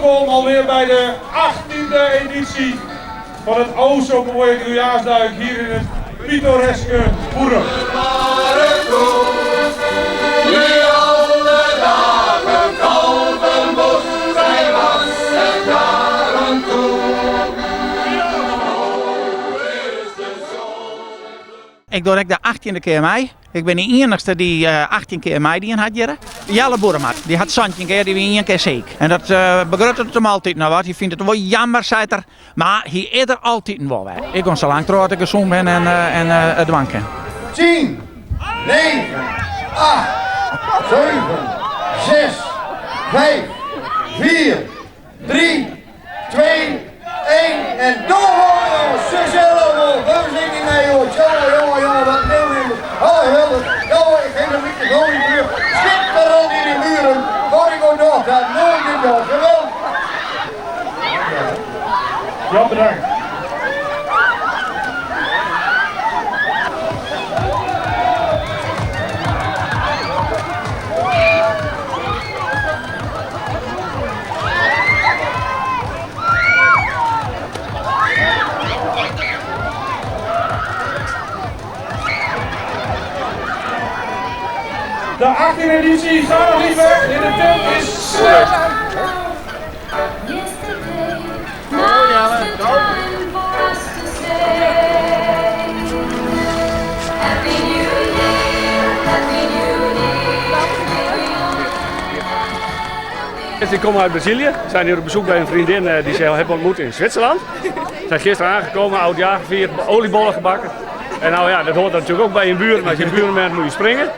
Welkom alweer bij de 18e editie van het o zo mooie nieuwjaarsduik hier in het pittoreske Boerum. Ik doch ek de achttjinde kear mei. Ik bin de iennichste dy't 18 kear meidien hat hjir. Jelle Boerema, dy hat 17 kear, dy wie ien kear siik. En dat begruttet him altyd noch wat. Hy fynt it wol jammer, seit er, mar hy is der altiten wol wer. Ik gean sa lang troch as ik gesûn bin en it dwaan kin. 10, 9, 8, 7, 6, 5, 4, 3, 2, 1 en doorgooien jongens! Succes allemaal! We niet mee jongens! Jongen, jongen, jongen, wat deelnemers! Oh, geweldig! Jongen, ik geef de microfoon niet terug. Schitterend in de muren! Waar ik ook nog, dat nooit in dat. Geweldig! Ja, bedankt. De 18e editie gaat nog niet weg. In de tent is slecht. Ik kom uit Brazilië. We zijn hier op bezoek bij een vriendin eh, die ze hebben ontmoet in Zwitserland. Ze zijn gisteren aangekomen, oudjaar gevierd, oliebollen gebakken. En nou ja, dat hoort natuurlijk ook bij een buur. Maar als je een buur bent, moet je springen.